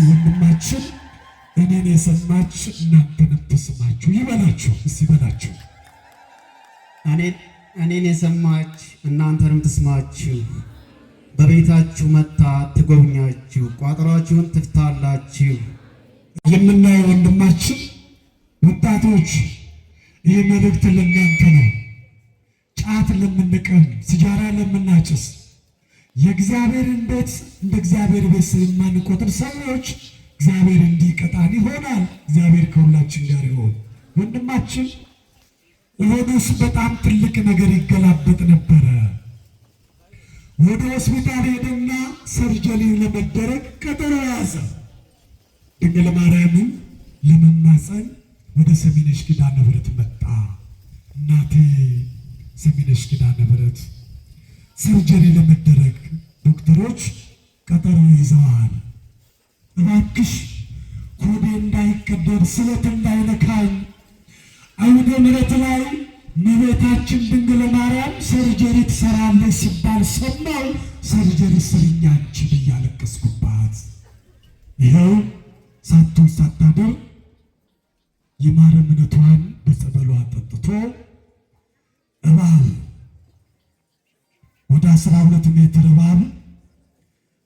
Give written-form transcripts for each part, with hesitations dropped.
ወንድማችን እኔን የሰማች እናንተንም ትስማችሁ ይበላችሁ። እስኪ ይበላችሁ። እኔን የሰማች እናንተንም ትስማችሁ። በቤታችሁ መጥታ ትጎብኛችሁ፣ ቋጠሯችሁን ትፍታላችሁ። የምናየው ወንድማችን ወጣቶች፣ ይህ መልእክት ለእናንተ ነው። ጫት ለምንቅም፣ ሲጃራ ለምናጭስ፣ የእግዚአብሔርን ቤት እንደ እግዚአብሔር ቤት ስለማንቆጥር ሰዎች እግዚአብሔር እንዲቀጣን ይሆናል። እግዚአብሔር ከሁላችን ጋር ይሆን። ወንድማችን ሆኖስ በጣም ትልቅ ነገር ይገላበጥ ነበረ። ወደ ሆስፒታል ሄደና surgery ለመደረግ ቀጠሮ ያዘ። ድንግል ማርያምን ለመማፀን ወደ ሰሚነሽ ኪዳነ ምሕረት መጣ። እናቴ ሰሚነሽ ኪዳነ ምሕረት surgery ለመደረግ ዶክተሮች ቀጠሮ ይዘዋል። እባክሽ ሆዴ እንዳይቀደድ ስለት እንዳይነካኝ አውደ ምሕረት ላይ እመቤታችን ድንግል ማርያም surgery ትሰራለች ሲባል ሰማሁ። Surgery ስሪኝ አንቺ ብዬ አለቀስኩባት። ይኸው ሳትውል ሳታድር የማርያምነቷን በጸበሏ ጠጥቶ እባብ ወደ 12 ሜትር እባብ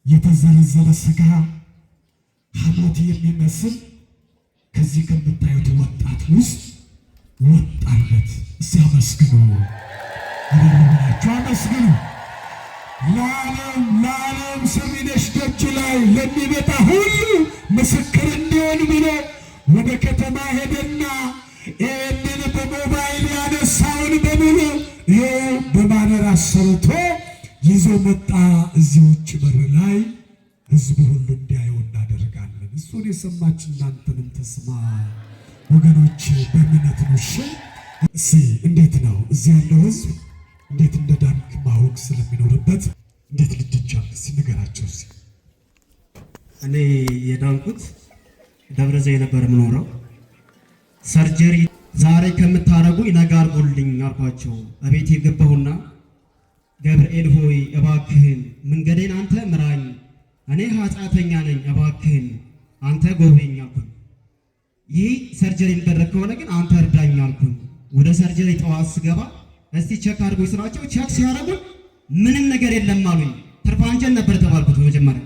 የተዘለዘለ ስጋ ሐሞት የሚመስል ከዚህ ከምታዩት ወጣት ውስጥ ወጣለት። እስቲ አመስግኑ፣ ይበልብላችሁ፣ አመስግኑ። ለዓለም ለዓለም ሰሚነሽ ደጅ ላይ ለሚመጣ ሁሉ ምስክር እንዲሆን ብሎ ወደ ከተማ ሄደና ይህንን በሞባይል ያነሳውን በሙሉ ይኸው በባነር አሰርቶ ይዞ መጣ። እዚህ ውጭ በር ላይ ህዝቡ ሁሉ እንዲያየው እናደርጋለን። እሱን የሰማች እናንተንም ትስማ ወገኖች፣ በእምነት ነው። እሺ እስኪ እንዴት ነው እዚህ ያለው ህዝብ እንዴት እንደዳንክ ማወቅ ስለሚኖርበት እንዴት ልድን ቻልክ? እስኪ ንገራቸው። እስኪ እኔ የዳንኩት ደብረ ዘይት ነበር የምኖረው። Surgery ዛሬ ከምታረጉኝ ነገ አድርጉልኝ አልኳቸው። እቤት የገባሁና ገብርኤል ሆይ እባክህን መንገዴን አንተ ምራኝ፣ እኔ ኃጢአተኛ ነኝ፣ እባክህን አንተ ጎብኘኝ አልኩኝ። ይህ surgery የሚደረግ ከሆነ ግን አንተ እርዳኝ አልኩኝ። ወደ surgery ጠዋት ስገባ እስቲ check አድርጉኝ ስላቸው check ሲያደርጉኝ ምንም ነገር የለም አሉኝ። ትርፍ አንጀት ነበር የተባልኩት በመጀመሪያ።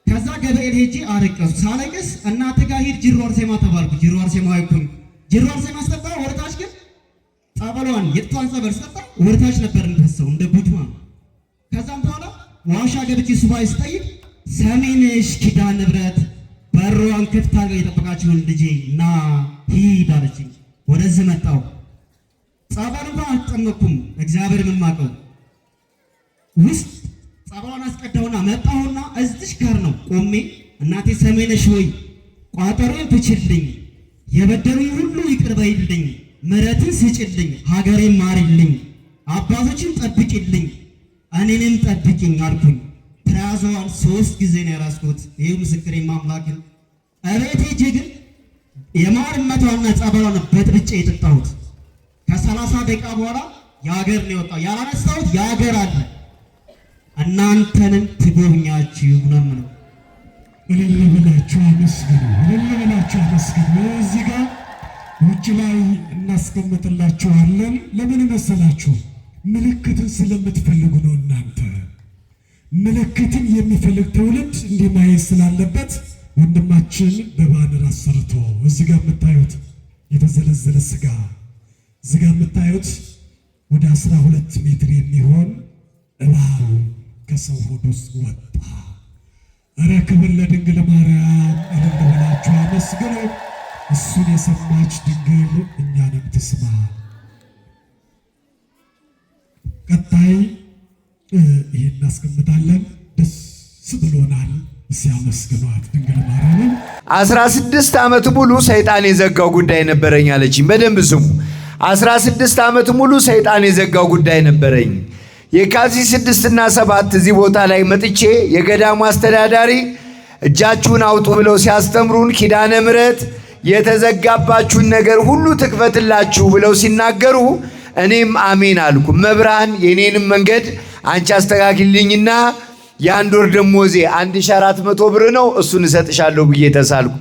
ከዛ ገብርኤል ሄጄ አለቀስኩ። ሳለቅስ እናትህ ጋር ሂድ ጅሩ አርሴማ ተባልኩ። ጅሩ አርሴማ ሄድኩኝ። ጅሩ አርሴማ ስጠጣ ወደታች ግን ጸበሏን የጥቷን ጸበል ስጠጣ ወደታች ነበር የሚፈሰው እንደ ጉድማ። ከዛም በኋላ ዋሻ ገብቼ ሱባኤ ስጠይቅ ሰሚነሽ ኪዳነ ምሕረት በሯን ክፍት አድርጋ የጠበቃችሁን ልጄ ና ሂድ አለችኝ። ወደዚህ መጣሁ። ጸበል እንኳን አልተጠመቅኩም። እግዚአብሔር የማውቀው ውስጥ ጸበሏን አስቀዳሁና መጣሁና እዚች ጋር ነው ቆሜ እናቴ ሰሚነሽ ሆይ ቋጠሮን ፍችልኝ፣ የበደሉኝ ሁሉ ይቅር በይልኝ፣ ምሕረትን ስጭልኝ፣ ሀገሬን ማሪልኝ፣ አባቶችን ጠብቂልኝ፣ እኔንም ጠብቂኝ አልኩኝ። ትራዟን 3 ጊዜ ነው ያራስኩት። ይህ ምስክሬ ማምላክን እቤት ሄጄ ግን የማርመቷና ጸበሏን በጥብጬ የጠጣሁት ከ30 ደቂቃ በኋላ የሀገር ነው የወጣው። ያላነሳሁት የሀገር አለ። እናንተንም ትጎብኛችሁ ነው የምለው። እልል ብላችሁ አመስግኑ፣ እልል ብላችሁ አመስግኑ። እዚህ ጋር ውጭ ላይ እናስቀምጥላችኋለን። ለምን መሰላችሁ? ምልክትን ስለምትፈልጉ ነው። እናንተ ምልክትን የሚፈልግ ትውልድ እንዲህ ማየት ስላለበት ወንድማችን በባነር አሰርቶ እዚህ ጋር የምታዩት የተዘለዘለ ስጋ እዚህ ጋር የምታዩት ወደ 12 ሜትር የሚሆን እባብ ከሰው ሆድ ውስጥ ወጣ። እረ ክብር ለድንግል ማርያም! እልል ብላችሁ አመስግኑ። እሱን የሰማች ድንግል እኛንም ትስማ። ቀጣይ ይህን እናስቀምጣለን። ደስ ብሎናል። ሲያመስግኗት ድንግል ማርያምን። 16 ዓመት ሙሉ ሰይጣን የዘጋው ጉዳይ ነበረኝ አለችኝ። በደንብ ስሙ። 16 ዓመት ሙሉ ሰይጣን የዘጋው ጉዳይ ነበረኝ። የካቲት 6ና 7 እዚህ ቦታ ላይ መጥቼ የገዳሙ አስተዳዳሪ እጃችሁን አውጡ ብለው ሲያስተምሩን ኪዳነ ምሕረት የተዘጋባችሁን ነገር ሁሉ ትክፈትላችሁ ብለው ሲናገሩ እኔም አሜን አልኩ። መብርሃን የኔንም መንገድ አንቺ አስተካክልኝና የአንድ ወር ደሞዜ 1400 ብር ነው፣ እሱን እሰጥሻለሁ ብዬ ተሳልኩ።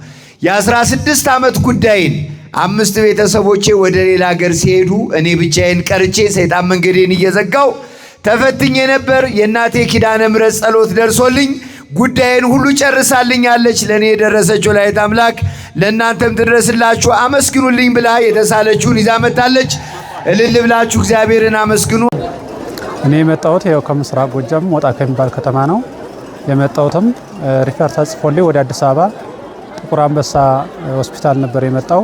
የ16 ዓመት ጉዳይን 5 ቤተሰቦቼ ወደ ሌላ ሀገር ሲሄዱ እኔ ብቻዬን ቀርቼ ሰይጣን መንገዴን እየዘጋው ተፈትኜ ነበር። የእናቴ ኪዳነ ምሕረት ጸሎት ደርሶልኝ ጉዳይን ሁሉ ጨርሳልኛለች። ለእኔ የደረሰችው ወላዲተ አምላክ ለእናንተም ትድረስላችሁ፣ አመስግኑልኝ ብላ የተሳለችውን ይዛ መጣለች። እልል ብላችሁ እግዚአብሔርን አመስግኑ። እኔ የመጣሁት ያው ከምስራቅ ጎጃም ሞጣ ከሚባል ከተማ ነው። የመጣሁትም refer ተጽፎልኝ ወደ አዲስ አበባ ጥቁር አንበሳ ሆስፒታል ነበር የመጣው።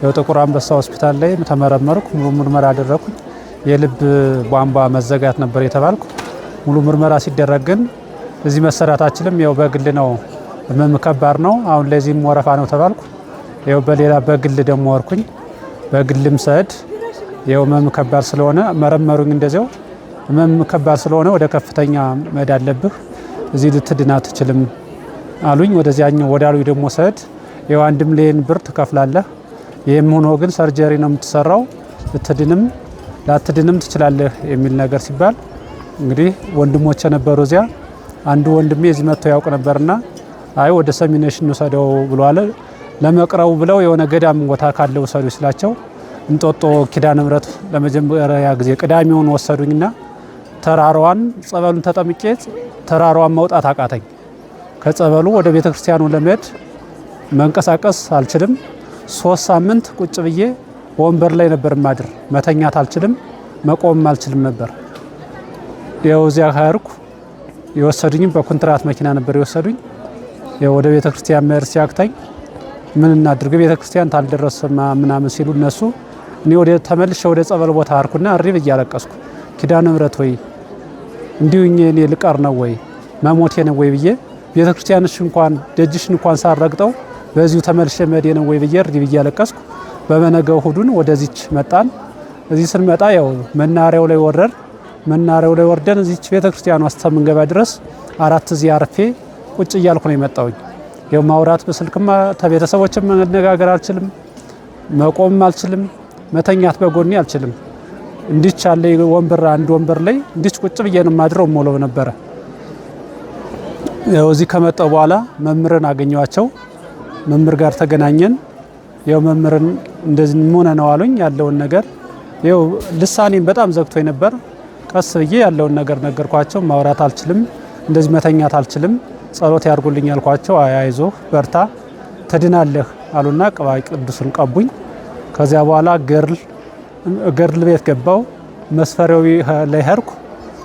ያው ጥቁር አንበሳ ሆስፒታል ላይ ተመረመርኩ፣ ሙሉ ምርመራ አደረኩኝ። የልብ ቧንቧ መዘጋት ነበር የተባልኩ። ሙሉ ምርመራ ሲደረግ ግን እዚህ መሰራት አችልም፣ ያው በግል ነው፣ ህመም ከባድ ነው፣ አሁን ለዚህም ወረፋ ነው ተባልኩ። ያው በሌላ በግል ደግሞ ወርኩኝ። በግልም ሰድ ያው ህመም ከባድ ስለሆነ መረመሩኝ። እንደዚያው ህመም ከባድ ስለሆነ ወደ ከፍተኛ መሄድ አለብህ፣ እዚህ ልትድን አትችልም አሉኝ። ወደዚያኛው ወዳሉኝ ደግሞ ሰድ ያው 1 ሚሊዮን ብር ትከፍላለህ፣ ይህም ሆኖ ግን surgery ነው የምትሰራው፣ ልትድንም ላትድንም ትችላለህ የሚል ነገር ሲባል እንግዲህ ወንድሞች የነበሩ እዚያ አንዱ ወንድሜ እዚህ መጥቶ ያውቅ ነበርና አይ ወደ ሰሚነሽ እንውሰደው ብሎ አለ። ለመቅረቡ ብለው የሆነ ገዳም ቦታ ካለ ውሰዱ ስላቸው እንጦጦ ኪዳነ ምሕረት ለመጀመሪያ ጊዜ ቅዳሜውን ወሰዱኝና ተራራዋን ጸበሉን ተጠምቄ ተራራዋን መውጣት አቃተኝ። ከጸበሉ ወደ ቤተክርስቲያኑ ለመሄድ መንቀሳቀስ አልችልም። 3 ሳምንት ቁጭ ብዬ ወንበር ላይ ነበር ማድር። መተኛት አልችልም፣ መቆም አልችልም ነበር። ያው እዚያ ሄድኩ። የወሰዱኝም በኮንትራት መኪና ነበር የወሰዱኝ። ያው ወደ ቤተክርስቲያን መሄድ ሲያቅተኝ ምን እናድርግ ቤተክርስቲያን ታልደረሰማ ምናምን ሲሉ እነሱ እኔ ወደ ተመልሼ ወደ ጸበል ቦታ አርኩና እሪ ብዬ አለቀስኩ። ኪዳነ ምሕረት ወይ እንዲሁ እኔ ልቀር ነው ወይ መሞቴ ነው ወይ ብዬ ቤተክርስቲያንሽ እንኳን ደጅሽ እንኳን ሳረግጠው በዚሁ ተመልሼ መሄዴ ነው ወይ ብዬ እሪ ብዬ አለቀስኩ። በመነገው እሁዱን ወደዚች መጣን። እዚህ ስንመጣ ያው መናኸሪያው ላይ ወረድ መናኸሪያው ላይ ወርደን እዚች ቤተክርስቲያኗ እስከምንገባ ድረስ 4 እዚህ አርፌ ቁጭ እያልኩ ነው የመጣሁኝ። ያው ማውራት በስልክም ተቤተሰቦችም መነጋገር አልችልም፣ መቆም አልችልም፣ መተኛት በጎኔ አልችልም። እንዲች ያለ ወንበር አንድ ወንበር ላይ እንዲች ቁጭ ብዬ ነው የማድረው ሞለው ነበረ። ያው እዚህ ከመጣሁ በኋላ መምህርን አገኘኋቸው። መምህር ጋር ተገናኘን። ያው መምህርን እንደዚህ ምን ነው አሉኝ። ያለውን ነገር ያው ልሳኔን በጣም ዘግቶኝ ነበር። ቀስ ብዬ ያለውን ነገር ነገርኳቸው። ማውራት አልችልም፣ እንደዚህ መተኛት አልችልም፣ ጸሎት ያርጉልኝ አልኳቸው። አይዞህ በርታ ትድናለህ አሉና ቅባ ቅዱስን ቀቡኝ። ከዚያ በኋላ ገርል ቤት ገባው። መስፈሪያው ላይ ሄድኩ።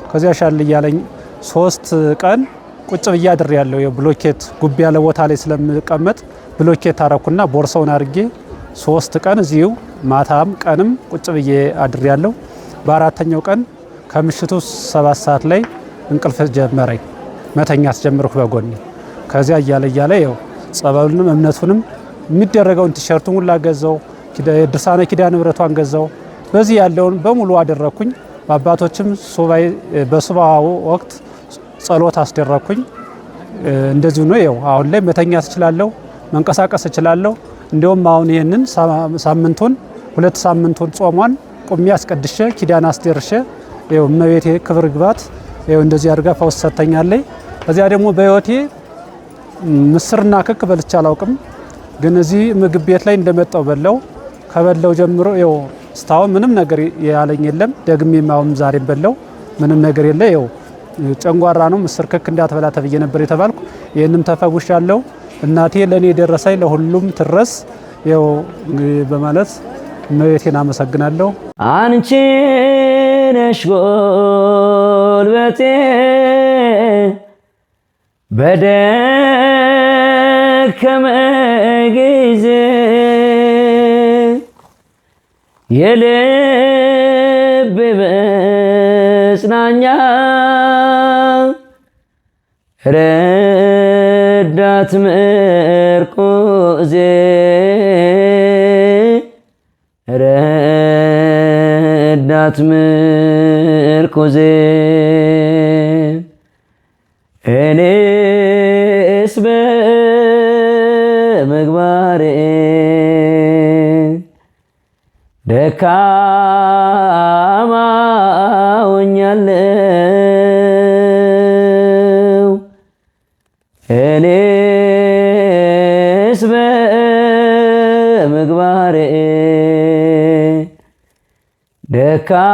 ከዚያ ሻል እያለኝ 3 ቀን ቁጭ ብዬ አድሬያለሁ። የብሎኬት ጉብ ያለ ቦታ ላይ ስለምቀመጥ ብሎኬት አረኩና ቦርሳውን አድርጌ 3 ቀን እዚሁ ማታም ቀንም ቁጭ ብዬ አድሬያለሁ። በአራተኛው ቀን ከምሽቱ 7 ሰዓት ላይ እንቅልፍ ጀመረኝ። መተኛት ጀመርኩ በጎኔ። ከዚያ እያለ እያለ ያው ጸበሉንም እምነቱንም የሚደረገውን ቲሸርቱን ሁላ ገዛው፣ ድርሳነ ኪዳነ ምሕረቷን ገዛው። በዚህ ያለውን በሙሉ አደረኩኝ። በአባቶችም ሱባኤ በሱባኤው ወቅት ጸሎት አስደረኩኝ። እንደዚሁ ነው። ያው አሁን ላይ መተኛት እችላለሁ፣ መንቀሳቀስ እችላለሁ። እንደውም አሁን ይሄንን ሳምንቱን 2 ሳምንቱን ጾሟን ቁሜ አስቀድሼ ኪዳን አስደርሼ ያው እመቤቴ ክብር ግባት ያው እንደዚህ አድርጋ ፈውስ ሰጥተኛለች። ከዚያ ደግሞ በህይወቴ ምስርና ክክ በልቼ አላውቅም። ግን እዚህ ምግብ ቤት ላይ እንደመጣው በላው። ከበላው ጀምሮ ያው እስካሁን ምንም ነገር ያለኝ የለም። ደግሜም አሁን ዛሬም በላው ምንም ነገር የለ። ያው ጨንጓራ ነው ምስር ክክ እንዳትበላ ተብዬ ነበር የተባልኩ። ይሄንም ተፈውሻለሁ። እናቴ ለኔ ደረሳኝ ለሁሉም ትረስ ያው በማለት እመቤቴን አመሰግናለሁ። አንቺ ነሽ ጉልበቴ በደከመ ጊዜ የልቤ መጽናኛ ረዳት ምርኩዜ ረዳት ምርኩዜ እኔስ በምግባሬ ደካማ ሆኛለሁ። ደካማ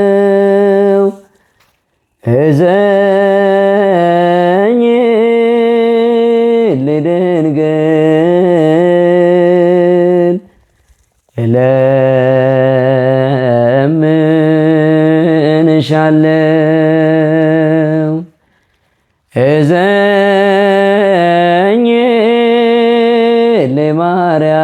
ሆኛለሁ። እዘኝ ልድንግል እለምንሻለው። እዘኝ ለማርያም